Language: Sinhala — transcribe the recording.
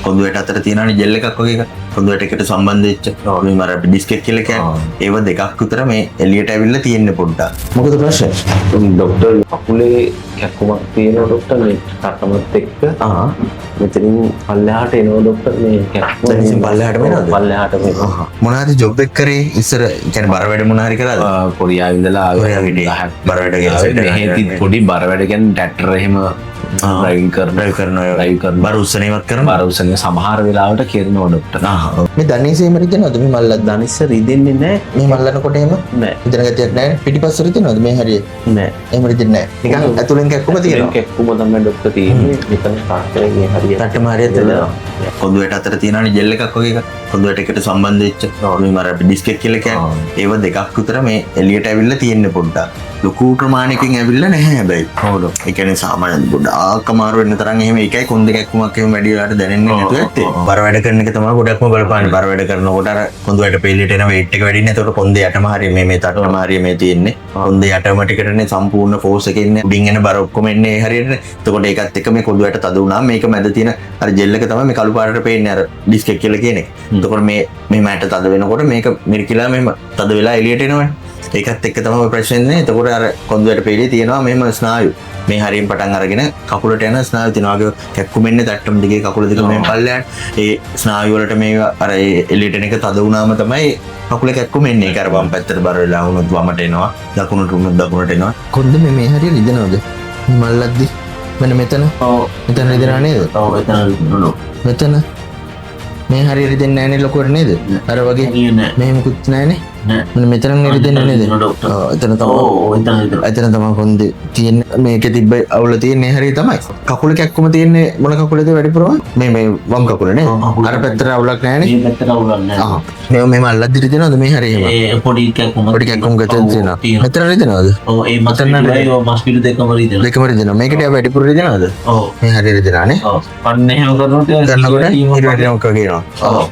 කොඳු ඇට අතර තියෙනවනේ ජෙල් එකක් වගේ එකක්. කොඳු ඇට එකට සම්බන්ධ වෙච්ච මේ අර අපි ඩිස්ක් එක කියලා කියන්නේ. ඒව දෙකක් විතර මේ එළියට ඇවිල්ලා තියෙන්නේ පොඩ්ඩක්. මොකද ප්‍රශ්නේ? ඩොක්ටර් කකුලේ කැක්කුමක් තියෙනවා ඩොක්ටර්, මේ තටමත් එක්ක මෙතනින් පල්ලෙහාට එනවා ඩොක්ටර් මේ කැක්කුම. දැන් ඉතින් පල්ලෙහාටම එනවද? පල්ලෙහාටම එනවා. මොන හරි ජොබ් එක කරේ ඉස්සර, ඒ කියන්නේ බර වැඩ මොන හරි කරාද? කොරියාවේ ඉඳලා ආවේ. කොරියාවේ හිටියේ. බර වැඩ ගැන ආවේ. සෙට් මෙහෙ එකක්. තිත් පොඩි බර වැඩ කියන්නේ ට්‍රැක්ටර් එහෙම ඩ්‍රයිව් කරන ඩ්‍රයිව් කරනවා. ඩ්‍රයිව් කරන බර උස්සන ඒවත් කරනවා. බර උස්සන සමහර වෙලාවට කරනවා ඩොක්ටර්. මේ දණහිස එහෙම රිදෙනවද මේ මල්ලත්? දණහිස රිදෙන්නේ නෑ. මේ මල්ලනකොට එහෙම නෑ. රිදෙන ගතියක් නෑ. පිටිපස්ස රිදෙනවද මේ හරිය? නෑ. එහෙම රිදෙන්නේ නෑ. නිකන් ඇතුලෙන් කැක්කුම තියෙනවා. කැක්කුම තමයි ඩොක්ටර් තියෙන්නේ. මෙතන තාත්තේ මේ හරිය. තට්ටම හරියට රිදෙනවා. කොඳු ඇට අතර තියෙනවනේ ජෙල් එකක් වගේ එකක්. කොඳු ඇට එකට සම්බන්ධ වෙච්ච මේ අර අපි ඩිස්ක් එක කියලා කියන්නේ. ඒව දෙකක් විතර මේ එළියට ඇවිල්ලා තියෙන්නේ පොඩ්ඩක්. ලොකු ප්‍රමාණයකින් ඇවිල්ලා නැහැ හැබැයි. ඔව් ඩොක්ටර්. ඒ කියන්නේ සාමාන්‍යයෙන් ගොඩාක් අමාරු වෙන්න තරම් එහෙම ඒකයි කොන් දෙකක් කුමක් එහෙම වැඩි වෙලාට දැනෙන්නේ නැතුව ඇත්තේ. බර වැඩ කරන එක තමයි ගොඩක්ම බලපාන්නේ. බර වැඩ කරනකොට අර කොඳු ඇට පෙළියට එන වේට් එක වැඩි නේ. එතකොට කොන්ද යටම හරිය මේ මේ තට්ටම හරිය මේ තියෙන්නේ. කොන්ද යටම ටිකටනේ සම්පූර්ණ ෆෝස් එක එන්නේ. උඩින් එන බර ඔක්කොම එන්නේ ඒ හරියටනේ. එතකොට ඒකත් එක්ක මේ කොඳු ඇට තද වුණාම මේක මැද තියෙන අර ජෙල් එක තමයි මේ කළු පාටට පේන්නේ අර ඩිස්ක් එක කියලා කියන එක. එතකොට මේ මේ මැට තද වෙනකොට මේක මිරිකිලා මෙහෙම තද වෙලා එළියට එනවනේ. ඒකත් එක්ක තමයි ඔය ප්‍රශ්නේ එන්නේ. එතකොට අර කොඳු ඇට පෙළියේ තියෙනවා මෙහෙම ස්නායු. මේ හරියෙන් පටන් අරගෙන කකුලට යන ස්නායු තියෙනවා. වගේ කැක්කුම එන්නේ තට්ටම දිගේ කකුල දිග මෙහෙම පල්ලෙහාට. ඒ ස්නායු වලට මේ අර ඒ එළියට එන එක තද වුණාම තමයි කකුල කැක්කුම එන්නේ. ඒක අර වම් පැත්තට බර වෙලා වුණොත් වමට එනවා. දකුණට වුණොත් දකුණට එනවා. කොන්ද මේ මේ හරිය රිදෙනවද? මේ මල්ලද්දි මෙන්න මෙතන. ඔව්. මෙතන රිදෙනව නේද? ඔව්, එතන රිදෙනවා. මෙතන මේ හරිය රිදෙන්නේ නැහැ නේ ලොකුවට නේද? අර වගේ නෑ. මෙහෙම මුකුත් නැහැ නේ. නෑ. මෙන්න මෙතන රිදෙන්නේ නේද? ඩොක්ටර්. ඔව්, එතන තමයි. ඔව්, එතන රිදෙනවා. එතන තමයි කොන්දේ තියෙන්නේ. මේකේ තිබ්බ අවුල තියෙන්නේ හරිය තමයි. කකුල කැක්කුම තියෙන්නේ මොන කකුලේද වැඩිපුරම? මේ මේ වම් කකුල නේ. අර පැත්තට අවුලක් නැහැ නේ. මේ පැත්තට අවුලක් නෑ. ආ මේ මෙහෙම අල්ලද්දි රිදෙනවද මේ හරිය එහෙම? ඒ පොඩි කැක්කුමක් පොඩි කැක්කුම් ගතියක් තියෙනවා. මෙතන රිදෙනවද? ඔව්, ඒ මස් පිටුයි ඔව්, මස් පිටු දෙකම රිදෙනවා. දෙකම රිදෙනවා. මේකට යා වැඩිපුර රිදෙනවද? ඔව්. මේ හරිය රිදෙනවා නේ. ඔව්. අන්න එහෙම කරනකොට කරනකොට ඊට වැඩි මොකක් වගේ එනවා. ඔව්.